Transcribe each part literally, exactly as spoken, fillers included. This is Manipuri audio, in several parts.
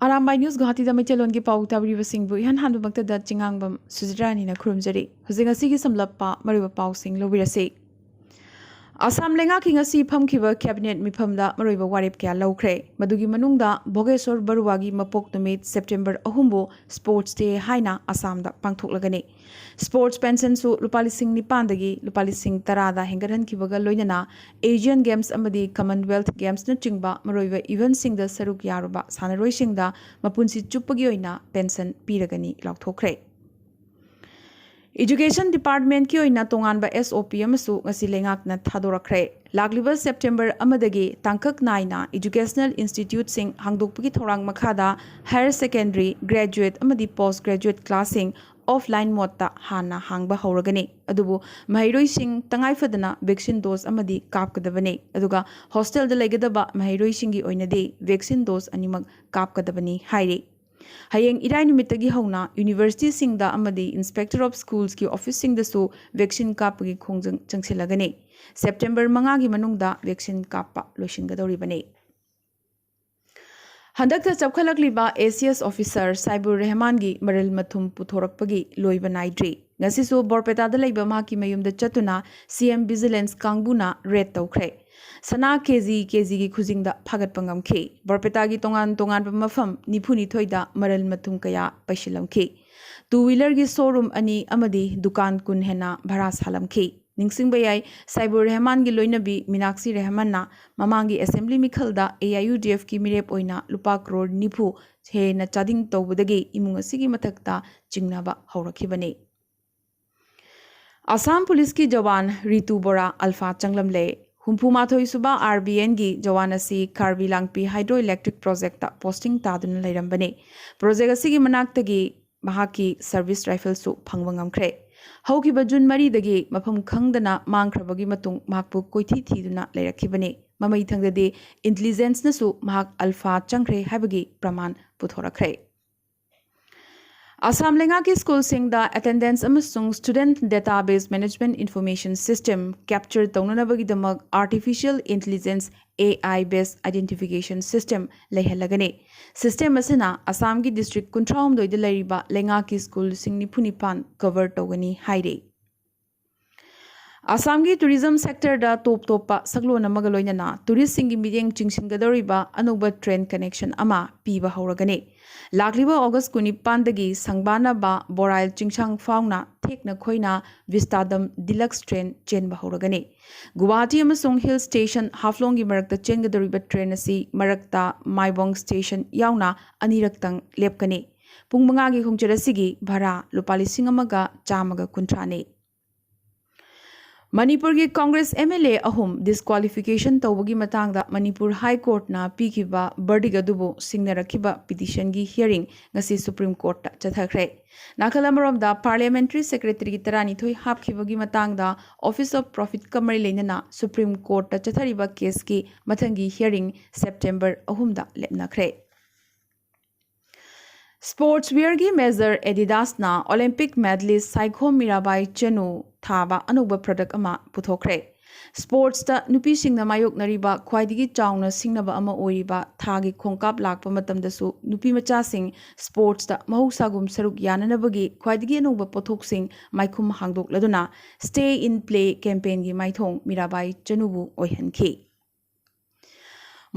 ꯑꯔꯥꯝꯕꯥꯏ ꯅ꯭ꯌꯨꯁ ꯒꯨꯋꯥꯍꯥꯇꯤꯗ ꯃꯩꯇꯩꯂꯣꯟꯒꯤ ꯄꯥꯎ ꯇꯥꯕꯤꯔꯤꯕꯁꯤꯡꯕꯨ ꯏꯍꯥꯟ ꯍꯥꯟꯕꯃꯛꯇꯗ ꯆꯤꯉꯥꯡꯕꯝ ꯁꯨꯖꯤꯇ꯭ꯔꯥꯅꯤꯅ ꯈꯨꯔꯨꯝꯖꯔꯤ꯫ ꯍꯧꯖꯤꯛ ꯉꯁꯤꯒꯤ ꯁꯝꯂꯞꯄ ꯃꯔꯨꯑꯣꯏꯕ ꯄꯥꯎꯁꯤꯡ ꯂꯧꯕꯤꯔꯁꯤ꯫ ꯑꯁꯥꯝ ꯂꯩꯉꯥꯛꯀꯤ ꯉꯁꯤ ꯐꯝꯈꯤꯕ ꯀꯦꯕꯤꯅꯦꯠ ꯃꯤꯐꯝꯗ ꯃꯔꯨꯑꯣꯏꯕ ꯋꯥꯔꯦꯞ ꯀꯌꯥ ꯂꯧꯈ꯭ꯔꯦ꯫ ꯃꯗꯨꯒꯤ ꯃꯅꯨꯡꯗ ꯚꯣꯒꯦꯁꯣꯔ ꯕꯔꯨꯋꯥꯒꯤ ꯃꯄꯣꯛ ꯅꯨꯃꯤꯠ ꯁꯦꯞꯇꯦꯝꯕꯔ ꯑꯍꯨꯝꯕꯨ ꯁ꯭ꯄꯣꯔꯠꯁ ꯗꯦ ꯍꯥꯏꯅ ꯑꯁꯥꯝꯗ ꯄꯥꯡꯊꯣꯛꯂꯒꯅꯤ꯫ ꯁ꯭ꯄꯣꯔꯠꯁ ꯄꯦꯟꯁꯟꯁꯨ ꯂꯨꯄꯥ ꯂꯤꯁꯤꯡ ꯅꯤꯄꯥꯟꯗꯒꯤ ꯂꯨꯄꯥ ꯂꯤꯁꯤꯡ ꯇꯔꯥꯗ ꯍꯦꯟꯒꯠꯍꯟꯈꯤꯕꯒ ꯂꯣꯏꯅꯅ ꯑꯦꯁꯤꯌꯥꯟ ꯒꯦꯝꯁ ꯑꯃꯗꯤ ꯀꯃꯟꯋꯦꯜꯊ ꯒꯦꯝꯁꯅꯆꯤꯡꯕ ꯃꯔꯨꯑꯣꯏꯕ ꯏꯚꯦꯟꯠꯁꯤꯡꯗ ꯁꯔꯨꯛ ꯌꯥꯔꯨꯕ ꯁꯥꯟꯅꯔꯣꯏꯁꯤꯡꯗ ꯃꯄꯨꯟꯁꯤ ꯆꯨꯞꯄꯒꯤ ꯑꯣꯏꯅ ꯄꯦꯟꯁꯟ ꯄꯤꯔꯒꯅꯤ ꯂꯥꯎꯊꯣꯛꯈ꯭ꯔꯦ꯫ ꯏꯗꯨꯀꯦꯁꯟ ꯗꯤꯄꯥꯔꯠꯃꯦꯟꯠꯀꯤ ꯑꯣꯏꯅ ꯇꯣꯉꯥꯟꯕ ꯑꯦꯁ ꯑꯣ ꯄꯤ ꯑꯃꯁꯨ ꯉꯁꯤ ꯂꯩꯉꯥꯛꯅ ꯊꯥꯗꯣꯔꯛꯈ꯭ꯔꯦ꯫ ꯂꯥꯛꯂꯤꯕ ꯁꯦꯞꯇꯦꯝꯕꯔ ꯑꯃꯗꯒꯤ ꯇꯥꯡꯀꯛ ꯅꯥꯏꯅ ꯏꯗꯨꯀꯦꯁꯅꯦꯜ ꯏꯟꯁꯇꯤꯇ꯭ꯌꯨꯠꯁꯤꯡ ꯍꯥꯡꯗꯣꯛꯄꯒꯤ ꯊꯧꯔꯥꯡ ꯃꯈꯥꯗ ꯍꯥꯌꯔ ꯁꯦꯀꯦꯟꯗꯔꯤ, ꯒ꯭ꯔꯦꯖꯨꯑꯦꯠ ꯑꯃꯗꯤ ꯄꯣꯁ ꯒ꯭ꯔꯦꯖꯨꯑꯦꯠ ꯀ꯭ꯂꯥꯁꯁꯤꯡ ꯑꯣꯐꯂꯥꯏꯟ ꯃꯣꯗꯇ ꯍꯥꯟꯅ ꯍꯥꯡꯕ ꯍꯧꯔꯒꯅꯤ꯫ ꯑꯗꯨꯕꯨ ꯃꯍꯩꯔꯣꯏꯁꯤꯡ ꯇꯉꯥꯏꯐꯗꯅ ꯚꯦꯛꯁꯤꯟ ꯗꯣꯁ ꯑꯃꯗꯤ ꯀꯥꯞꯀꯗꯕꯅꯤ꯫ ꯑꯗꯨꯒ ꯍꯣꯁꯇꯦꯜꯗ ꯂꯩꯒꯗꯕ ꯃꯍꯩꯔꯣꯏꯁꯤꯡꯒꯤ ꯑꯣꯏꯅꯗꯤ ꯚꯦꯛꯁꯤꯟ ꯗꯣꯁ ꯑꯅꯤꯃꯛ ꯀꯥꯞꯀꯗꯕꯅꯤ ꯍꯥꯏꯔꯤ꯫ ꯍꯌꯦꯡ ꯏꯔꯥꯏ ꯅꯨꯃꯤꯠꯇꯒꯤ ꯍꯧꯅ ꯌꯨꯅꯤꯚꯔꯁꯤꯇꯤꯁꯤꯡꯗ ꯑꯃꯗꯤ ꯏꯟꯁꯄꯦꯛꯇꯔ ꯑꯣꯐ ꯁ꯭ꯀꯨꯜꯁꯀꯤ ꯑꯣꯐꯤꯁꯁꯤꯡꯗꯁꯨ ꯚꯦꯛꯁꯤꯟ ꯀꯥꯞꯄꯒꯤ ꯈꯣꯡꯖꯪ ꯆꯪꯁꯤꯜꯂꯒꯅꯤ꯫ ꯁꯦꯞꯇꯦꯝꯕꯔ ꯃꯉꯥꯒꯤ ꯃꯅꯨꯡꯗ ꯚꯦꯛꯁꯤꯟ ꯀꯥꯞꯄ ꯂꯣꯏꯁꯤꯟꯒꯗꯧꯔꯤꯕꯅꯤ꯫ ꯍꯟꯗꯛꯇ ꯆꯞꯈꯠꯂꯛꯂꯤꯕ ꯑꯦ ꯁꯤ ꯑꯦꯁ ꯑꯣꯐꯤꯁꯔ ꯁꯥꯏꯕꯨꯔ ꯔꯦꯍꯃꯥꯟꯒꯤ ꯃꯔꯜ ꯃꯊꯨꯝ ꯄꯨꯊꯣꯔꯛꯄꯒꯤ ꯂꯣꯏꯕ ꯅꯥꯏꯗ꯭ꯔꯤ꯫ ꯉꯁꯤꯁꯨ ꯕꯣꯔꯄꯦꯇꯥꯗ ꯂꯩꯕ ꯃꯍꯥꯛꯀꯤ ꯃꯌꯨꯝꯗ ꯆꯠꯇꯨꯅ ꯁꯤ ꯑꯦꯝ ꯚꯤꯖꯤꯂꯦꯟꯁ ꯀꯥꯡꯕꯨꯅ ꯔꯦꯗ ꯇꯧꯈ꯭ꯔꯦ꯫ ꯁꯅꯥ ꯀꯦꯖꯤ ꯀꯦꯖꯤꯒꯤ ꯈꯨꯖꯤꯡꯗ ꯐꯥꯒꯠꯄ ꯉꯝꯈꯤ꯫ ꯕꯣꯔꯄꯦꯇꯥꯒꯤ ꯇꯣꯉꯥꯟ ꯇꯣꯉꯥꯟꯕ ꯃꯐꯝ ꯅꯤꯐꯨꯅꯤꯊꯣꯏꯗ ꯃꯔꯜ ꯃꯊꯨꯝ ꯀꯌꯥ ꯄꯩꯁꯤꯜꯂꯝꯈꯤ꯫ ꯇꯨ ꯋꯤꯂꯔꯒꯤ ꯁꯣꯔꯨꯝ ꯑꯅꯤ ꯑꯃꯗꯤ ꯗꯨꯀꯥꯟ ꯀꯨꯟ ꯍꯦꯟꯅ ꯚꯔꯥ ꯁꯥꯂꯝꯈꯤ꯫ ꯅꯤꯡꯁꯤꯡꯕ ꯌꯥꯏ, ꯁꯥꯏꯕꯨꯔ ꯔꯦꯍꯃꯥꯟꯒꯤ ꯂꯣꯏꯅꯕꯤ ꯃꯤꯅꯥꯛꯁꯤ ꯔꯦꯍꯃꯟꯅ ꯃꯃꯥꯡꯒꯤ ꯑꯦꯁꯦꯝꯕ꯭ꯂꯤ ꯃꯤꯈꯜꯗ ꯑꯦ ꯑꯥꯏ ꯌꯨ ꯗꯤ ꯑꯦꯐꯀꯤ ꯃꯤꯔꯦꯞ ꯑꯣꯏꯅ ꯂꯨꯄꯥ ꯀ꯭ꯔꯣꯔ ꯅꯤꯐꯨ ꯍꯦꯟꯅ ꯆꯥꯗꯤꯡ ꯇꯧꯕꯗꯒꯤ ꯏꯃꯨꯡ ꯑꯁꯤꯒꯤ ꯃꯊꯛꯇ ꯆꯤꯡꯅꯕ ꯍꯧꯔꯛꯈꯤꯕꯅꯤ꯫ ꯑꯁꯥꯝ ꯄꯨꯂꯤꯁꯀꯤ ꯖꯋꯥꯟ ꯔꯤꯇꯨ ꯕꯣꯔꯥ ꯑꯜꯐꯥ ꯆꯪꯂꯝꯂꯦ꯫ ꯍꯨꯝꯐꯨꯃꯥꯊꯣꯏ ꯁꯨꯕ ꯑꯥꯔ ꯕꯤ ꯑꯦꯟꯒꯤ ꯖꯋꯥꯟ ꯑꯁꯤ ꯀꯥꯔꯕꯤ ꯂꯥꯡꯄꯤ ꯍꯥꯏꯗ꯭ꯔꯣ ꯏꯂꯦꯛꯇ꯭ꯔꯤꯛ ꯄ꯭ꯔꯣꯖꯦꯛꯇ ꯄꯣꯁꯇꯤꯡ ꯇꯥꯗꯨꯅ ꯂꯩꯔꯝꯕꯅꯤ꯫ ꯄ꯭ꯔꯣꯖꯦꯛ ꯑꯁꯤꯒꯤ ꯃꯅꯥꯛꯇꯒꯤ ꯃꯍꯥꯛꯀꯤ ꯁꯔꯚꯤꯁ ꯔꯥꯏꯐꯜꯁꯨ ꯐꯪꯕ ꯉꯝꯈ꯭ꯔꯦ꯫ ꯍꯧꯈꯤꯕ ꯖꯨꯟ ꯃꯔꯤꯗꯒꯤ ꯃꯐꯝ ꯈꯪꯗꯅ ꯃꯥꯡꯈ꯭ꯔꯕꯒꯤ ꯃꯇꯨꯡ ꯃꯍꯥꯛꯄꯨ ꯀꯣꯏꯊꯤ ꯊꯤꯗꯨꯅ ꯂꯩꯔꯛꯈꯤꯕꯅꯤ꯫ ꯃꯃꯩꯊꯪꯗꯗꯤ ꯏꯟꯇꯤꯂꯤꯖꯦꯟꯁꯅꯁꯨ ꯃꯍꯥꯛ ꯑꯜꯐꯥ ꯆꯪꯈ꯭ꯔꯦ ꯍꯥꯏꯕꯒꯤ ꯄ꯭ꯔꯃꯥꯟ ꯄꯨꯊꯣꯔꯛꯈ꯭ꯔꯦ꯫ ꯑꯁꯥꯝ ꯂꯩꯉꯥꯛꯀꯤ ꯁ꯭ꯀꯨꯜꯁꯤꯡꯗ attendance ꯑꯃꯁꯨꯡ student database management information system capture ꯇꯧꯅꯅꯕꯒꯤꯗꯃꯛ artificial intelligence, AI based identification system ꯂꯩꯍꯜꯂꯒꯅꯤ꯫ System ꯑꯁꯤꯅ ꯑꯁꯥꯝꯒꯤ district ꯀꯨꯟꯊ꯭ꯔꯥꯍꯨꯝꯗꯣꯏꯗ ꯂꯩꯔꯤꯕ ꯂꯩꯉꯥꯛꯀꯤ ꯁ꯭ꯀꯨꯜ ꯂꯤꯁꯤꯡ ꯅꯤꯐꯨ ꯅꯤꯄꯥꯟ cover ꯇꯧꯒꯅꯤ ꯍꯥꯏꯔꯤ꯫ ꯑꯁꯥꯝꯒꯤ tourism sectorꯗ ꯇꯣꯞ ꯇꯣꯞꯄ ꯁꯛꯂꯣꯟ ꯑꯃꯒ ꯂꯣꯏꯅꯅ touristꯁꯤꯡꯒꯤ ꯃꯤꯠꯌꯦꯡ ꯆꯤꯡꯁꯤꯟꯒꯗꯧꯔꯤꯕ ꯑꯅꯧꯕ train connection ꯑꯃ ꯄꯤꯕ ꯍꯧꯔꯒꯅꯤ꯫ ꯂꯥꯛꯂꯤꯕ August ꯀꯨꯟꯅꯤꯄꯥꯟꯗꯒꯤ ꯁꯪꯕꯥꯅꯕ ꯕꯣꯔꯥꯏꯜ ꯆꯤꯡꯁꯥꯡ ꯐꯥꯎꯅ ꯊꯦꯛꯅ ꯈꯣꯏꯅ ꯚꯤꯁꯇꯥꯗꯝ deluxe train ꯆꯦꯟꯕ ꯍꯧꯔꯒꯅꯤ꯫ ꯒꯨꯋꯥꯍꯥꯇꯤ ꯑꯃꯁꯨꯡ hill station ꯍꯥꯐꯂꯣꯡꯒꯤ ꯃꯔꯛꯇ ꯆꯦꯟꯒꯗꯧꯔꯤꯕ train ꯑꯁꯤ ꯃꯔꯛꯇ ꯃꯥꯏꯕꯣꯡ station ꯌꯥꯎꯅ ꯑꯅꯤꯔꯛꯇꯪ ꯂꯦꯞꯀꯅꯤ꯫ ꯄꯨꯡ ꯃꯉꯥꯒꯤ ꯈꯣꯡꯆꯠ ꯑꯁꯤꯒꯤ ꯚꯔꯥ ꯂꯨꯄꯥ ꯂꯤꯁꯤꯡ ꯑꯃꯒ ꯆꯥꯝꯃꯒ ꯀꯨꯟꯊ꯭ꯔꯥꯅꯤ꯫ ꯃꯅꯤꯄꯨꯔꯒꯤ Congress MLA ꯑꯍꯨꯝ disqualification ꯇꯧꯕꯒꯤ ꯃꯇꯥꯡꯗ ꯃꯅꯤꯄꯨꯔ High Courtꯅ ꯄꯤꯈꯤꯕ verdict ꯑꯗꯨꯕꯨ ꯁꯤꯡꯅꯔꯛꯈꯤꯕ petitionꯒꯤ hearing ꯉꯁꯤ Supreme Courtꯇ ꯆꯠꯊꯈ꯭ꯔꯦ꯫ ꯅꯥꯀꯜ ꯑꯃꯔꯣꯝꯗ Parliamentary Secretaryꯒꯤ ꯇꯔꯥꯅꯤꯊꯣꯏ ꯍꯥꯞꯈꯤꯕꯒꯤ ꯃꯇꯥꯡꯗ Office of Profitꯀ ꯃꯔꯤ ꯂꯩꯅꯅ Supreme Courtꯇ ꯆꯠꯊꯔꯤꯕ caseꯀꯤ ꯃꯊꯪꯒꯤ hearing September ꯑꯍꯨꯝꯗ ꯂꯦꯞꯅꯈ꯭ꯔꯦ꯫ Sports wearꯒꯤ major Adidasꯅ Olympic medalist Saikhom Mirabai Chanu ꯊꯥꯕ ꯑꯅꯧꯕ product ꯑꯃ ꯄꯨꯊꯣꯛꯈ꯭ꯔꯦ꯫ Sportsꯇ ꯅꯨꯄꯤꯁꯤꯡꯅ ꯃꯥꯌꯣꯛꯅꯔꯤꯕ ꯈ꯭ꯋꯥꯏꯗꯒꯤ ꯆꯥꯎꯅ ꯁꯤꯡꯅꯕ ꯑꯃ ꯑꯣꯏꯔꯤꯕ ꯊꯥꯒꯤ ꯈꯣꯡꯀꯥꯞ ꯂꯥꯛꯄ ꯃꯇꯝꯗꯁꯨ ꯅꯨꯄꯤ ꯃꯆꯥꯁꯤꯡ sportsꯇ ꯃꯍꯧꯁꯥꯒꯨꯝ ꯁꯔꯨꯛ ꯌꯥꯅꯅꯕꯒꯤ ꯈ꯭ꯋꯥꯏꯗꯒꯤ ꯑꯅꯧꯕ ꯄꯣꯠꯊꯣꯛꯁꯤꯡ ꯃꯥꯏꯈꯨꯝ ꯍꯥꯡꯗꯣꯛꯂꯗꯨꯅ Stay in Play campaignꯒꯤ ꯃꯥꯏꯊꯣꯡ ꯃꯤꯔꯥꯕꯥꯏ ꯆꯅꯨꯕꯨ ꯑꯣꯏꯍꯟꯈꯤ꯫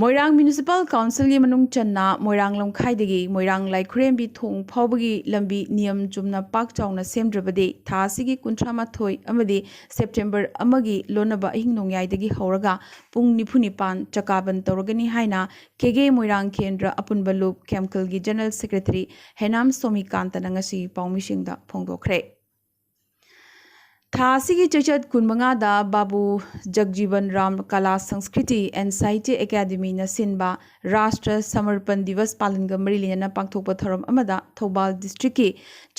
ꯃꯣꯏꯔꯥꯡ Municipal Councilꯒꯤ ꯃꯅꯨꯡ ꯆꯟꯅ ꯃꯣꯏꯔꯥꯡ ꯂꯝꯈꯥꯏꯗꯒꯤ ꯃꯣꯏꯔꯥꯡ ꯂꯥꯏꯈꯨꯔꯦꯝꯕꯤ ꯊꯣꯡ ꯐꯥꯎꯕꯒꯤ ꯂꯝꯕꯤ ꯅꯤꯌꯝ ꯆꯨꯝꯅ ꯄꯥꯛ ꯆꯥꯎꯅ ꯁꯦꯝꯗ꯭ꯔꯕꯗꯤ ꯊꯥ ꯑꯁꯤꯒꯤ ꯀꯨꯟꯊ꯭ꯔꯥ ꯃꯥꯊꯣꯏ ꯑꯃꯗꯤ September ꯑꯃꯒꯤ ꯂꯣꯟꯅꯕ ꯑꯍꯤꯡ ꯅꯣꯡꯌꯥꯏꯗꯒꯤ ꯍꯧꯔꯒ ꯄꯨꯡ ꯅꯤꯐꯨ ꯅꯤꯄꯥꯟ ꯆꯀꯥꯕꯟ ꯇꯧꯔꯒꯅꯤ ꯍꯥꯏꯅ ꯀꯦꯒꯦ ꯃꯣꯏꯔꯥꯡ ꯀꯦꯟꯗ꯭ꯔ ꯑꯄꯨꯟꯕ ꯂꯨꯞ ꯈꯦꯝꯈꯜꯒꯤ General Secretary ꯍꯦꯅꯥꯝ ꯁꯣꯃꯤꯀꯥꯟꯇꯅ ꯉꯁꯤ ꯄꯥꯎꯃꯤꯁꯤꯡꯗ ꯐꯣꯡꯗꯣꯛꯈ꯭ꯔꯦ꯫ ꯊꯥ ꯑꯁꯤꯒꯤ ꯆꯩꯆꯠ ꯀꯨꯟꯃꯉꯥꯗ ꯕꯥꯕꯨ ꯖꯒꯖꯤꯕꯟ ꯔꯥꯝ ꯀꯂꯥ ꯁꯪꯁꯀ꯭ꯔꯤꯇꯤ and ꯁꯥꯍꯤꯇ꯭ꯌ ꯑꯦꯀꯥꯗꯦꯃꯤꯅ ꯁꯤꯟꯕ ꯔꯥꯁꯇ꯭ꯔ ꯁꯃꯔꯄꯟ ꯗꯤꯕꯁ ꯄꯥꯂꯟꯒ ꯃꯔꯤ ꯂꯩꯅꯅ ꯄꯥꯡꯊꯣꯛꯄ ꯊꯧꯔꯝ ꯑꯃꯗ ꯊꯧꯕꯥꯜ districtꯀꯤ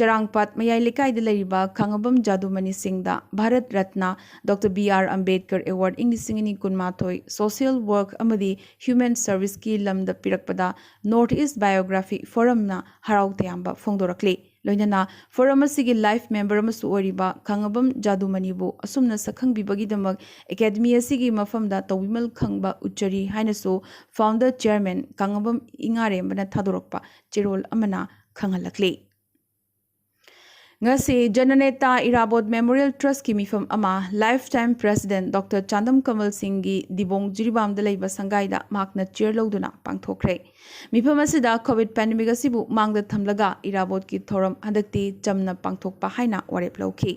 ꯆꯔꯥꯡꯄꯥꯠ ꯃꯌꯥꯏ ꯂꯩꯀꯥꯏꯗ ꯂꯩꯔꯤꯕ ꯈꯥꯉꯕꯝ ꯖꯥꯗꯨꯃꯅꯤ ꯁꯤꯡꯗ Bharat Ratna Doctor B R Ambedkar Award ꯏꯪ ꯂꯤꯁꯤꯡ ꯑꯅꯤ ꯀꯨꯟꯃꯥꯊꯣꯏ Social Work ꯑꯃꯗꯤ Human Serviceꯀꯤ ꯂꯝꯗ ꯄꯤꯔꯛꯄꯗ North East Biography Forumꯅ ꯍꯔꯥꯎ ꯇꯌꯥꯝꯕ ꯐꯣꯡꯗꯣꯔꯛꯂꯤ꯫ ꯂꯣꯏꯅꯅ ꯐꯣꯔꯝ ꯑꯁꯤꯒꯤ ꯂꯥꯏꯐ ꯃꯦꯝꯕꯔ ꯑꯃꯁꯨ ꯑꯣꯏꯔꯤꯕ ꯈꯥꯉꯕꯝ ꯖꯥꯗꯨꯃꯅꯤꯕꯨ ꯑꯁꯨꯝꯅ ꯁꯛꯈꯪꯕꯤꯕꯒꯤꯗꯃꯛ ꯑꯦꯀꯥꯗꯃꯤ ꯑꯁꯤꯒꯤ ꯃꯐꯝꯗ ꯇꯧꯕꯤꯃꯜ ꯈꯪꯕ ꯎꯠꯆꯔꯤ ꯍꯥꯏꯅꯁꯨ ꯐꯥꯎꯟꯗꯔ ꯆꯤꯌꯔꯃꯦꯟ ꯈꯥꯉꯕꯝ ꯏꯉꯥꯔꯦꯝꯕꯅ ꯊꯥꯗꯣꯔꯛꯄ ꯆꯦꯔꯣꯜ ꯑꯃꯅ ꯈꯪꯍꯜꯂꯛꯂꯤ꯫ ꯉꯁꯤ ꯖꯅꯅꯦꯇꯥ ꯏꯔꯥꯕꯣꯠ ꯃꯦꯃꯣꯔꯤꯌꯦꯜ ꯇ꯭ꯔꯁꯀꯤ ꯃꯤꯐꯝ ꯑꯃ life time president doctor Chandam ꯀꯃꯜ ꯁꯤꯡꯒꯤ ꯗꯤꯕꯣꯡ ꯖꯤꯔꯤꯕꯥꯝꯗ ꯂꯩꯕ ꯁꯪꯒꯥꯏꯗ ꯃꯍꯥꯛꯅ ꯆꯤꯌꯔ ꯂꯧꯗꯨꯅ ꯄꯥꯡꯊꯣꯛꯈ꯭ꯔꯦ꯫ ꯃꯤꯐꯝ ꯑꯁꯤꯗ ꯀꯣꯚꯤꯗ ꯄꯦꯟꯗꯦꯃꯤꯛ ꯑꯁꯤꯕꯨ ꯃꯥꯡꯗ ꯊꯝꯂꯒ ꯏꯔꯥꯕꯣꯠꯀꯤ ꯊꯧꯔꯝ ꯍꯟꯗꯛꯇꯤ ꯆꯝꯅ ꯄꯥꯡꯊꯣꯛꯄ ꯍꯥꯏꯅ ꯋꯥꯔꯦꯞ ꯂꯧꯈꯤ꯫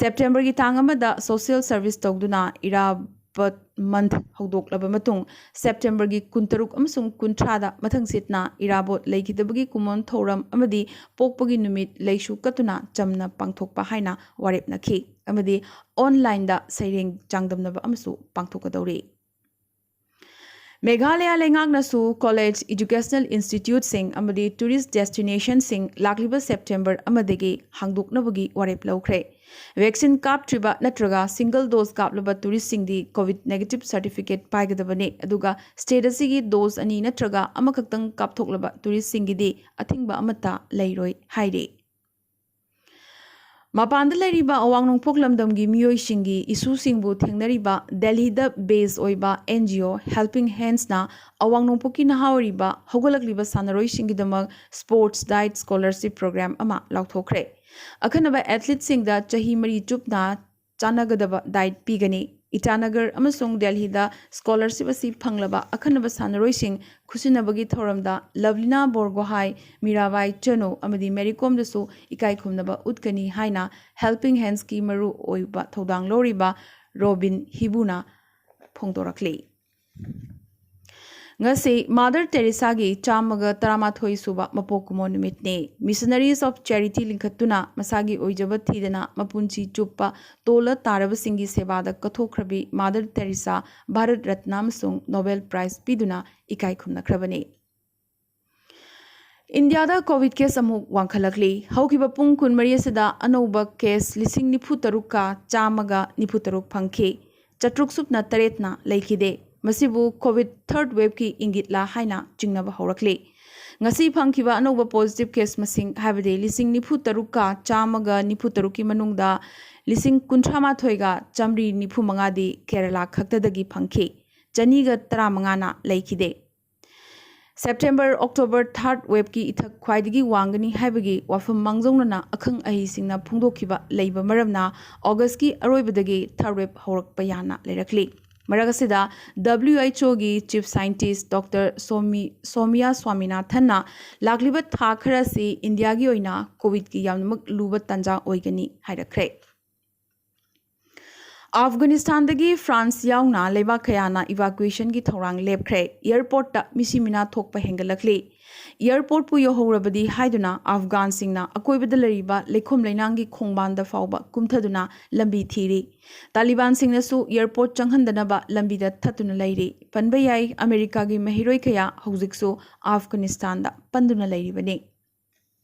ꯁꯦꯞꯇꯦꯝꯕꯔꯒꯤ ꯇꯥꯡ ꯑꯃꯗ ꯁꯣꯁꯤꯌꯦꯜ ꯁꯔꯚꯤꯁ ꯇꯧꯗꯨꯅ ꯏꯔꯥꯕꯣꯠ ꯃꯟꯊ ꯍꯧꯗꯣꯛꯂꯕ ꯃꯇꯨꯡ ꯁꯦꯞꯇꯦꯝꯕꯔꯒꯤ ꯀꯨꯟꯇꯔꯨꯛ ꯑꯃꯁꯨꯡ ꯀꯨꯟꯊ꯭ꯔꯥꯗ ꯃꯊꯪꯁꯤꯠꯅ ꯏꯔꯥꯕꯣꯠ ꯂꯩꯈꯤꯗꯕꯒꯤ ꯀꯨꯝꯑꯣꯟ ꯊꯧꯔꯝ ꯑꯃꯗꯤ ꯄꯣꯛꯄꯒꯤ ꯅꯨꯃꯤꯠ ꯂꯩꯁꯨ ꯀꯠꯇꯨꯅ ꯆꯝꯅ ꯄꯥꯡꯊꯣꯛꯄ ꯍꯥꯏꯅ ꯋꯥꯔꯦꯞꯅꯈꯤ ꯑꯃꯗꯤ ꯑꯣꯟꯂꯥꯏꯟꯗ ꯁꯩꯔꯦꯡ ꯆꯥꯡꯗꯝꯅꯕ ꯑꯃꯁꯨ ꯄꯥꯡꯊꯣꯛꯀꯗꯧꯔꯤ꯫ ꯃꯦꯘꯥꯂꯌꯥ ꯂꯩꯉꯥꯛꯅꯁꯨ ꯀꯣꯂꯦꯖ, ꯏꯗꯨꯀꯦꯁꯅꯦꯜ ꯏꯟꯁꯇꯤꯇ꯭ꯌꯨꯠꯁꯤꯡ ꯑꯃꯗꯤ ꯇꯨꯔꯤꯁ ꯗꯦꯁꯇꯤꯅꯦꯁꯟꯁꯤꯡ ꯂꯥꯛꯂꯤꯕ ꯁꯦꯞꯇꯦꯝꯕꯔ ꯑꯃꯗꯒꯤ ꯍꯥꯡꯗꯣꯛꯅꯕꯒꯤ ꯋꯥꯔꯦꯞ ꯂꯧꯈ꯭ꯔꯦ꯫ ꯚꯦꯛꯁꯤꯟ ꯀꯥꯞꯇ꯭ꯔꯤꯕ ꯅꯠꯇ꯭ꯔꯒ ꯁꯤꯡꯒꯜ ꯗꯣꯁ ꯀꯥꯞꯂꯕ ꯇꯨꯔꯤꯁꯁꯤꯡꯗꯤ ꯀꯣꯚꯤꯗ ꯅꯦꯒꯦꯇꯤꯚ ꯁꯔꯇꯤꯐꯤꯀꯦꯠ ꯄꯥꯏꯒꯗꯕꯅꯤ, ꯑꯗꯨꯒ ꯁ꯭ꯇꯦꯠ ꯑꯁꯤꯒꯤ ꯗꯣꯁ ꯑꯅꯤ ꯅꯠꯇ꯭ꯔꯒ ꯑꯃꯈꯛꯇꯪ ꯀꯥꯞꯊꯣꯛꯂꯕ ꯇꯨꯔꯤꯁꯁꯤꯡꯒꯤꯗꯤ ꯑꯊꯤꯡꯕ ꯑꯃꯠꯇ ꯂꯩꯔꯣꯏ ꯍꯥꯏꯔꯤ꯫ ꯃꯄꯥꯟꯗ ꯂꯩꯔꯤꯕ ꯑꯋꯥꯡ ꯅꯣꯡꯄꯣꯛ ꯂꯝꯗꯝꯒꯤ ꯃꯤꯑꯣꯏꯁꯤꯡꯒꯤ ꯏꯁꯨꯁꯤꯡꯕꯨ ꯊꯦꯡꯅꯔꯤꯕ ꯗꯦꯜꯍꯤꯗ ꯕꯦꯁ ꯑꯣꯏꯕ ꯑꯦꯟ ꯖꯤ ꯑꯣ ꯍꯦꯜꯄꯤꯡ ꯍꯦꯟꯁꯅ ꯑꯋꯥꯡ ꯅꯣꯡꯄꯣꯛꯀꯤ ꯅꯍꯥ ꯑꯣꯏꯔꯤꯕ ꯍꯧꯒꯠꯂꯛꯂꯤꯕ ꯁꯥꯟꯅꯔꯣꯏꯁꯤꯡꯒꯤꯗꯃꯛ ꯁ꯭ꯄꯣꯔꯠꯁ ꯗꯥꯏꯠ ꯁ꯭ꯀꯣꯂꯔꯁꯤꯞ ꯄ꯭ꯔꯣꯒ꯭ꯔꯥꯝ ꯑꯃ ꯂꯥꯎꯊꯣꯛꯈ꯭ꯔꯦ꯫ ꯑꯈꯟꯅꯕ ꯑꯦꯊꯂꯤꯠꯁꯤꯡꯗ ꯆꯍꯤ ꯃꯔꯤ ꯆꯨꯞꯅ ꯆꯥꯟꯅꯒꯗꯕ ꯗꯥꯏꯠ ꯄꯤꯒꯅꯤ꯫ ꯏꯇꯥꯅꯒꯔ ꯑꯃꯁꯨꯡ ꯗꯦꯜꯍꯤꯗ ꯁ꯭ꯀꯣꯂꯔꯁꯤꯞ ꯑꯁꯤ ꯐꯪꯂꯕ ꯑꯈꯟꯅꯕ ꯁꯥꯟꯅꯔꯣꯏꯁꯤꯡ ꯈꯨꯠꯁꯤꯟꯅꯕꯒꯤ ꯊꯧꯔꯝꯗ ꯂꯚꯂꯤꯅꯥ ꯕꯣꯔꯒꯣꯍꯥꯏ, ꯃꯤꯔꯥꯕꯥꯏ ꯆꯅꯨ ꯑꯃꯗꯤ ꯃꯦꯔꯤ ꯀꯣꯝꯗꯁꯨ ꯏꯀꯥꯏ ꯈꯨꯝꯅꯕ ꯎꯠꯀꯅꯤ ꯍꯥꯏꯅ ꯍꯦꯜꯄꯤꯡ ꯍꯦꯟꯁꯀꯤ ꯃꯔꯨ ꯑꯣꯏꯕ ꯊꯧꯗꯥꯡ ꯂꯧꯔꯤꯕ ꯔꯣꯕꯤꯟ ꯍꯤꯕꯨꯅ ꯐꯣꯡꯗꯣꯔꯛꯂꯤ꯫ ꯉꯁꯤ ꯃꯥꯗꯔ ꯇꯦꯔꯦꯁꯥꯒꯤ ꯆꯥꯝꯃꯒ ꯇꯔꯥꯃꯥꯊꯣꯏ ꯁꯨꯕ ꯃꯄꯣꯛ ꯀꯨꯝꯑꯣꯟ ꯅꯨꯃꯤꯠꯅꯤ꯫ Missionaries of Charity ꯂꯤꯡꯈꯠꯇꯨꯅ ꯃꯁꯥꯒꯤ ꯑꯣꯏꯖꯕ ꯊꯤꯗꯅ ꯃꯄꯨꯟꯁꯤ ꯆꯨꯞꯄ ꯇꯣꯜꯂ ꯇꯥꯔꯕꯁꯤꯡꯒꯤ ꯁꯦꯕꯥꯗ ꯀꯠꯊꯣꯛꯈ꯭ꯔꯕꯤ ꯃꯥꯗꯔ ꯇꯦꯔꯦꯁꯥ ꯚꯥꯔꯠ ꯔꯠꯅ ꯑꯃꯁꯨꯡ ꯅꯣꯕꯦꯜ ꯄ꯭ꯔꯥꯏꯖ ꯄꯤꯗꯨꯅ ꯏꯀꯥꯏ ꯈꯨꯝꯅꯈ꯭ꯔꯕꯅꯤ꯫ ꯏꯟꯗꯤꯌꯥꯗ ꯀꯣꯚꯤꯗ ꯀꯦꯁ ꯑꯃꯨꯛ ꯋꯥꯡꯈꯠꯂꯛꯂꯤ꯫ ꯍꯧꯈꯤꯕ ꯄꯨꯡ ꯀꯨꯟꯃꯔꯤ ꯑꯁꯤꯗ ꯑꯅꯧꯕ ꯀꯦꯁ ꯂꯤꯁꯤꯡ ꯅꯤꯐꯨ ꯇꯔꯨꯛꯀ ꯆꯥꯝꯃꯒ ꯅꯤꯐꯨ ꯇꯔꯨꯛ ꯐꯪꯈꯤ꯫ ꯆꯥꯇ꯭ꯔꯨꯛ ꯁꯨꯞꯅ ꯇꯔꯦꯠꯅ ꯂꯩꯈꯤꯗꯦ꯫ ꯃꯁꯤꯕꯨ ꯀꯣꯚꯤꯗ ꯊꯔꯗ ꯋꯦꯕꯀꯤ ꯏꯪꯒꯤꯠꯂꯥ ꯍꯥꯏꯅ ꯆꯤꯡꯅꯕ ꯍꯧꯔꯛꯂꯤ꯫ ꯉꯁꯤ ꯐꯪꯈꯤꯕ ꯑꯅꯧꯕ positive case ꯃꯁꯤꯡ, ꯍꯥꯏꯕꯗꯤ ꯂꯤꯁꯤꯡ ꯅꯤꯐꯨ ꯇꯔꯨꯛꯀ ꯆꯥꯝꯃꯒ ꯅꯤꯐꯨ ꯇꯔꯨꯛꯀꯤ ꯃꯅꯨꯡꯗ ꯂꯤꯁꯤꯡ ꯀꯨꯟꯊ꯭ꯔꯥ ꯃꯥꯊꯣꯏꯒ ꯆꯥꯃꯔꯤ ꯅꯤꯐꯨ ꯃꯉꯥꯗꯤ ꯀꯦꯔꯂꯥ ꯈꯛꯇꯗꯒꯤ ꯐꯪꯈꯤ꯫ ꯆꯅꯤꯒ ꯇꯔꯥꯃꯉꯥꯅ ꯂꯩꯈꯤꯗꯦ꯫ September October third waveꯀꯤ ꯏꯊꯛ ꯈ꯭ꯋꯥꯏꯗꯒꯤ ꯋꯥꯡꯒꯅꯤ ꯍꯥꯏꯕꯒꯤ ꯋꯥꯐꯝ ꯃꯥꯡꯖꯧꯅꯅ ꯑꯈꯪ ꯑꯍꯩꯁꯤꯡꯅ ꯐꯣꯡꯗꯣꯛꯈꯤꯕ ꯂꯩꯕ ꯃꯔꯝꯅ Augustꯀꯤ ꯑꯔꯣꯏꯕꯗꯒꯤ third wave ꯍꯧꯔꯛꯄ ꯌꯥꯅ ꯂꯩꯔꯛꯂꯤ꯫ ꯃꯔꯛ ꯑꯁꯤꯗ WHOꯒꯤ Chief Scientist Doctor ꯁꯣꯃꯤ, ꯁꯣꯃꯤꯌꯥ ꯁ꯭ꯋꯥꯃꯤꯅꯥꯊꯟꯅ ꯂꯥꯛꯂꯤꯕ ꯊꯥ ꯈꯔ ꯑꯁꯤ ꯏꯟꯗꯤꯌꯥꯒꯤ ꯑꯣꯏꯅ COVIDꯀꯤ ꯌꯥꯝꯅꯃꯛ ꯂꯨꯕ ꯇꯥꯟꯖꯥ ꯑꯣꯏꯒꯅꯤ ꯍꯥꯏꯔꯛꯈ꯭ꯔꯦ꯫ ꯑꯐꯒꯥꯅꯤꯁꯇꯥꯟꯗꯒꯤ ꯐ꯭ꯔꯥꯟꯁ ꯌꯥꯎꯅ ꯂꯩꯕꯥꯛ ꯀꯌꯥꯅ evacuationꯒꯤ ꯊꯧꯔꯥꯡ ꯂꯦꯞꯈ꯭ꯔꯦ꯫ Airportꯇ ꯃꯤꯁꯤ ꯃꯤꯅꯥ ꯊꯣꯛꯄ ꯍꯦꯟꯒꯠꯂꯛꯂꯤ꯫ Airportꯄꯨ ꯌꯧꯍꯧꯔꯕꯗꯤ ꯍꯥꯏꯗꯨꯅ ꯑꯐꯒꯥꯟꯁꯤꯡꯅ ꯑꯀꯣꯏꯕꯗ ꯂꯩꯔꯤꯕ ꯂꯩꯈꯣꯝ ꯂꯩꯅꯥꯡꯒꯤ ꯈꯣꯡꯕꯥꯟꯗ ꯐꯥꯎꯕ ꯀꯨꯝꯊꯗꯨꯅ ꯂꯝꯕꯤ ꯊꯤꯔꯤ꯫ ꯇꯥꯂꯤꯕꯥꯟꯁꯤꯡꯅꯁꯨ airport ꯆꯪꯍꯟꯗꯅꯕ ꯂꯝꯕꯤꯗ ꯊꯠꯇꯨꯅ ꯂꯩꯔꯤ꯫ ꯄꯟꯕ ꯌꯥꯏ, ꯑꯃꯦꯔꯤꯀꯥꯒꯤ ꯃꯍꯩꯔꯣꯏ ꯀꯌꯥ ꯍꯧꯖꯤꯛꯁꯨ ꯑꯐꯒꯥꯅꯤꯁꯇꯥꯟꯗ ꯄꯟꯗꯨꯅ ꯂꯩꯔꯤꯕꯅꯤ꯫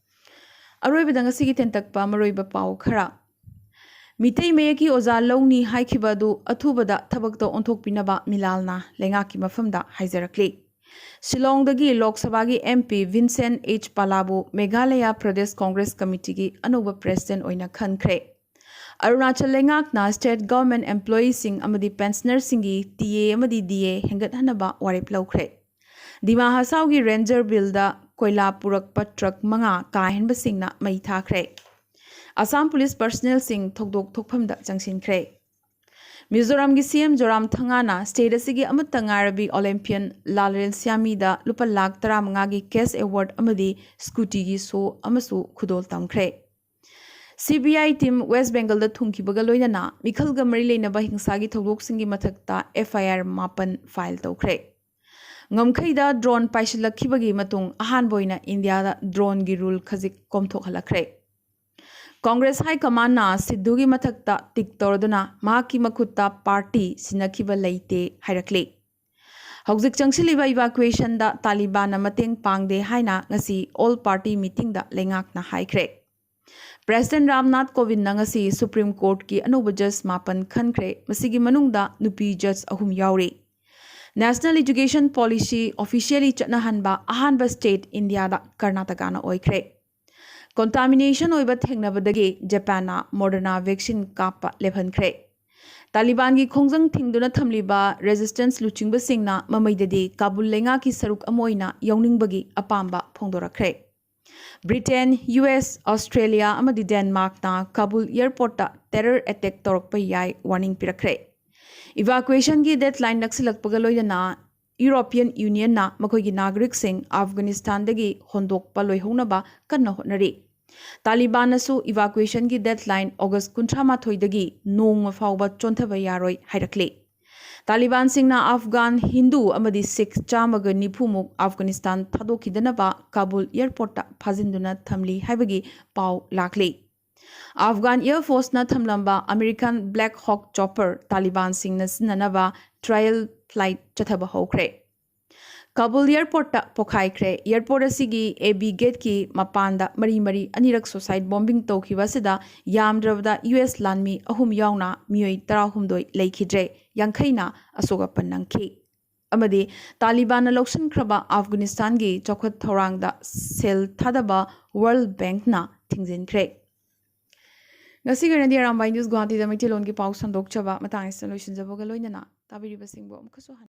ꯑꯔꯣꯏꯕꯗ ꯉꯁꯤꯒꯤ ꯇꯦꯟꯇꯛꯄ ꯃꯔꯨꯑꯣꯏꯕ ꯄꯥꯎ ꯈꯔ꯫ ꯃꯤꯇꯩ ꯃꯌꯦꯛꯀꯤ ꯑꯣꯖꯥ ꯂꯧꯅꯤ ꯍꯥꯏꯈꯤꯕ ꯑꯗꯨ ꯑꯊꯨꯕꯗ ꯊꯕꯛꯇ ꯑꯣꯟꯊꯣꯛꯄꯤꯅꯕ ꯃꯤꯂꯥꯜꯅ ꯂꯩꯉꯥꯛꯀꯤ ꯃꯐꯝꯗ ꯍꯥꯏꯖꯔꯛꯂꯤ꯫ ꯁꯤꯂꯣꯡꯗꯒꯤ ꯂꯣꯛ ꯁꯚꯥꯒꯤ MP Vincent H Palaꯕꯨ Meghalaya Pradesh Congress Committeeꯒꯤ ꯑꯅꯧꯕ president ꯑꯣꯏꯅ ꯈꯟꯈ꯭ꯔꯦ꯫ ꯑꯔꯨꯅꯥꯆꯜ ꯂꯩꯉꯥꯛꯅ state government employeeꯁꯤꯡ ꯑꯃꯗꯤ pensionerꯁꯤꯡꯒꯤ TA ꯑꯃꯗꯤ DA ꯍꯦꯟꯒꯠꯍꯟꯅꯕ ꯋꯥꯔꯦꯞ ꯂꯧꯈ꯭ꯔꯦ꯫ ꯗꯤꯃꯥ ꯍꯁꯥꯎꯒꯤ ranger billꯗ ꯀꯣꯏꯂꯥ ꯄꯨꯔꯛꯄ truck ꯃꯉꯥ ꯀꯥ ꯍꯦꯟꯕꯁꯤꯡꯅ ꯃꯩ ꯊꯥꯈ꯭ꯔꯦ꯫ ꯑꯁꯥꯝ police personnelꯁꯤꯡ ꯊꯧꯗꯣꯛ ꯊꯣꯛꯐꯝꯗ ꯆꯪꯁꯤꯟꯈ꯭ꯔꯦ꯫ ꯃꯤꯖꯣꯔꯥꯝꯒꯤ CM ꯖꯣꯔꯥꯝꯊꯪꯒꯥꯅ state ꯑꯁꯤꯒꯤ ꯑꯃꯠꯇ ꯉꯥꯏꯔꯕꯤ Olympian ꯂꯥꯜꯔꯦꯟꯁ꯭ꯌꯥꯃꯤꯗ ꯂꯨꯄꯥ ꯂꯥꯈ ꯇꯔꯥꯃꯉꯥꯒꯤ cash award ꯑꯃꯗꯤ scootyꯒꯤ ꯁꯣ ꯑꯃꯁꯨ ꯈꯨꯗꯣꯜ ꯇꯝꯈ꯭ꯔꯦ꯫ CBI team West Bengalꯗ ꯊꯨꯡꯈꯤꯕꯒ ꯂꯣꯏꯅꯅ ꯃꯤꯈꯜꯒ ꯃꯔꯤ ꯂꯩꯅꯕ ꯍꯤꯡꯁꯥꯒꯤ ꯊꯧꯗꯣꯛꯁꯤꯡꯒꯤ ꯃꯊꯛꯇ FIR ꯃꯥꯄꯟ file ꯇꯧꯈ꯭ꯔꯦ꯫ ꯉꯝꯈꯩꯗ drone ꯄꯥꯏꯁꯤꯜꯂꯛꯈꯤꯕꯒꯤ ꯃꯇꯨꯡ ꯑꯍꯥꯟꯕ ꯑꯣꯏꯅ ꯏꯟꯗꯤꯌꯥꯗ droneꯒꯤ rule ꯈꯖꯤꯛ ꯀꯣꯝꯊꯣꯛꯍꯜꯂꯛꯈ꯭ꯔꯦ꯫ Congress high commandꯅ ꯁꯤꯙꯨꯒꯤ ꯃꯊꯛꯇ tick ꯇꯧꯔꯗꯨꯅ ꯃꯍꯥꯛꯀꯤ ꯃꯈꯨꯠꯇ party ꯁꯤꯟꯅꯈꯤꯕ ꯂꯩꯇꯦ ꯍꯥꯏꯔꯛꯂꯤ꯫ ꯍꯧꯖꯤꯛ ꯆꯪꯁꯤꯜꯂꯤꯕ evacuationꯗ ꯇꯥꯂꯤꯕꯥꯟꯅ ꯃꯇꯦꯡ ꯄꯥꯡꯗꯦ ꯍꯥꯏꯅ ꯉꯁꯤ all party meetingꯗ ꯂꯩꯉꯥꯛꯅ ꯍꯥꯏꯈ꯭ꯔꯦ꯫ President ꯔꯥꯝꯅꯥꯊ ꯀꯣꯕꯤꯟꯗꯅ ꯉꯁꯤ Supreme Courtꯀꯤ ꯑꯅꯧꯕ judge ꯃꯥꯄꯟ ꯈꯟꯈ꯭ꯔꯦ꯫ ꯃꯁꯤꯒꯤ ꯃꯅꯨꯡꯗ ꯅꯨꯄꯤ judge ꯑꯍꯨꯝ ꯌꯥꯎꯔꯤ꯫ National Education Policy officially ꯆꯠꯅꯍꯟꯕ ꯑꯍꯥꯟꯕ state ꯏꯟꯗꯤꯌꯥꯗ ꯀꯔꯅꯥꯇꯀꯥꯅ ꯑꯣꯏꯈ꯭ꯔꯦ꯫ Contamination ꯑꯣꯏꯕ ꯊꯦꯡꯅꯕꯗꯒꯤ ꯖꯄꯥꯟꯅ Moderna vaccine ꯀꯥꯞꯄ ꯂꯦꯞꯍꯟꯈ꯭ꯔꯦ꯫ ꯇꯥꯂꯤꯕꯥꯟꯒꯤ ꯈꯣꯡꯖꯪ ꯊꯤꯡꯗꯨꯅ ꯊꯝꯂꯤꯕ resistance ꯂꯨꯆꯤꯡꯕꯁꯤꯡꯅ ꯃꯃꯩꯗꯗꯤ ꯀꯥꯕꯨꯜ ꯂꯩꯉꯥꯛꯀꯤ ꯁꯔꯨꯛ ꯑꯃ ꯑꯣꯏꯅ ꯌꯥꯎꯅꯤꯡꯕꯒꯤ ꯑꯄꯥꯝꯕ ꯐꯣꯡꯗꯣꯔꯛꯈ꯭ꯔꯦ꯫ ꯕ꯭ꯔꯤꯇꯦꯟ, ꯌꯨ ꯑꯦꯁ, ꯑꯣꯁꯇ꯭ꯔꯦꯂꯤꯌꯥ ꯑꯃꯗꯤ ꯗꯦꯟꯃꯥꯔꯛꯅ ꯀꯥꯕꯨꯜ airportꯇ terror attack ꯇꯧꯔꯛꯄ ꯌꯥꯏ warning ꯄꯤꯔꯛꯈ꯭ꯔꯦ꯫ Evacuationꯒꯤ deadline ꯅꯛꯁꯤꯜꯂꯛꯄꯒ ꯂꯣꯏꯅꯅ European Unionꯅ ꯃꯈꯣꯏꯒꯤ ꯅꯥꯒꯔꯤꯛꯁꯤꯡ ꯑꯐꯒꯥꯅꯤꯁꯇꯥꯟꯗꯒꯤ ꯍꯣꯟꯗꯣꯛꯄ ꯂꯣꯏꯍꯧꯅꯕ ꯀꯟꯅ ꯍꯣꯠꯅꯔꯤ꯫ ꯇꯥꯂꯤꯕꯥꯟꯅꯁꯨ evacuationꯒꯤ deadline August ꯀꯨꯟꯊ꯭ꯔꯥ ꯃꯥꯊꯣꯏꯗꯒꯤ ꯅꯣꯡꯃ ꯐꯥꯎꯕ ꯆꯣꯟꯊꯕ ꯌꯥꯔꯣꯏ ꯍꯥꯏꯔꯛꯂꯤ꯫ ꯇꯥꯂꯤꯕꯥꯟꯁꯤꯡꯅ ꯑꯐꯒꯥꯟ ꯍꯤꯟꯗꯨ ꯑꯃꯗꯤ ꯁꯤꯈ ꯆꯥꯝꯃꯒ ꯅꯤꯐꯨ ꯃꯨꯛ ꯑꯐꯒꯥꯅꯤꯁꯇꯥꯟ ꯊꯥꯗꯣꯛꯈꯤꯗꯅꯕ ꯀꯥꯕꯨꯜ airportꯇ ꯐꯥꯖꯤꯟꯗꯨꯅ ꯊꯝꯂꯤ ꯍꯥꯏꯕꯒꯤ ꯄꯥꯎ ꯂꯥꯛꯂꯤ꯫ ꯑꯐꯒꯥꯟ Air Forceꯅ ꯊꯝꯂꯝꯕ American Black Hawk chopper ꯇꯥꯂꯤꯕꯥꯟꯁꯤꯡꯅ ꯁꯤꯖꯤꯟꯅꯅꯕ trial flight ꯆꯠꯊꯕ ꯍꯧꯈ꯭ꯔꯦ꯫ ꯀꯥꯕꯨꯜ airportꯇ ꯄꯣꯈꯥꯏꯈ꯭ꯔꯦ꯫ Airport ꯑꯁꯤꯒꯤ A B gateꯀꯤ ꯃꯄꯥꯟꯗ ꯃꯔꯤ ꯃꯔꯤ ꯑꯅꯤꯔꯛ suicide bombing ꯇꯧꯈꯤꯕ ꯑꯁꯤꯗ ꯌꯥꯝꯗ꯭ꯔꯕꯗ ꯌꯨ ꯑꯦꯁ ꯂꯥꯟꯃꯤ ꯑꯍꯨꯝ ꯌꯥꯎꯅ ꯃꯤꯑꯣꯏ ꯇꯔꯥꯍꯨꯝꯗꯣꯏ ꯂꯩꯈꯤꯗ꯭ꯔꯦ, ꯌꯥꯡꯈꯩꯅ ꯑꯁꯣꯛ ꯑꯄꯟ ꯅꯪꯈꯤ꯫ ꯑꯃꯗꯤ ꯇꯥꯂꯤꯕꯥꯟꯅ ꯂꯧꯁꯤꯟꯈ꯭ꯔꯕ ꯑꯐꯒꯥꯅꯤꯁꯇꯥꯟꯒꯤ ꯆꯥꯎꯈꯠ ꯊꯧꯔꯥꯡꯗ ꯁꯦꯜ ꯊꯥꯗꯕ World Bankꯅ ꯊꯤꯡꯖꯤꯟꯈ꯭ꯔꯦ꯫ ꯉꯁꯤꯒꯤ ꯑꯣꯏꯅꯗꯤ ꯑꯔꯥꯝꯕꯥꯏ ꯅ꯭ꯌꯨꯁ ꯒꯨꯋꯥꯍꯥꯇꯤꯗ ꯃꯩꯇꯩꯂꯣꯟꯒꯤ ꯄꯥꯎ ꯁꯟꯗꯣꯛꯆꯕ ꯃꯇꯥꯡ ꯑꯁꯤꯗ ꯂꯣꯏꯁꯤꯟꯖꯕꯒ ꯂꯣꯏꯅꯅ ꯇꯥꯕꯤꯔꯤꯕꯁꯤꯡꯕꯨ ꯑꯃꯨꯛꯀꯁꯨ ꯍꯟꯅ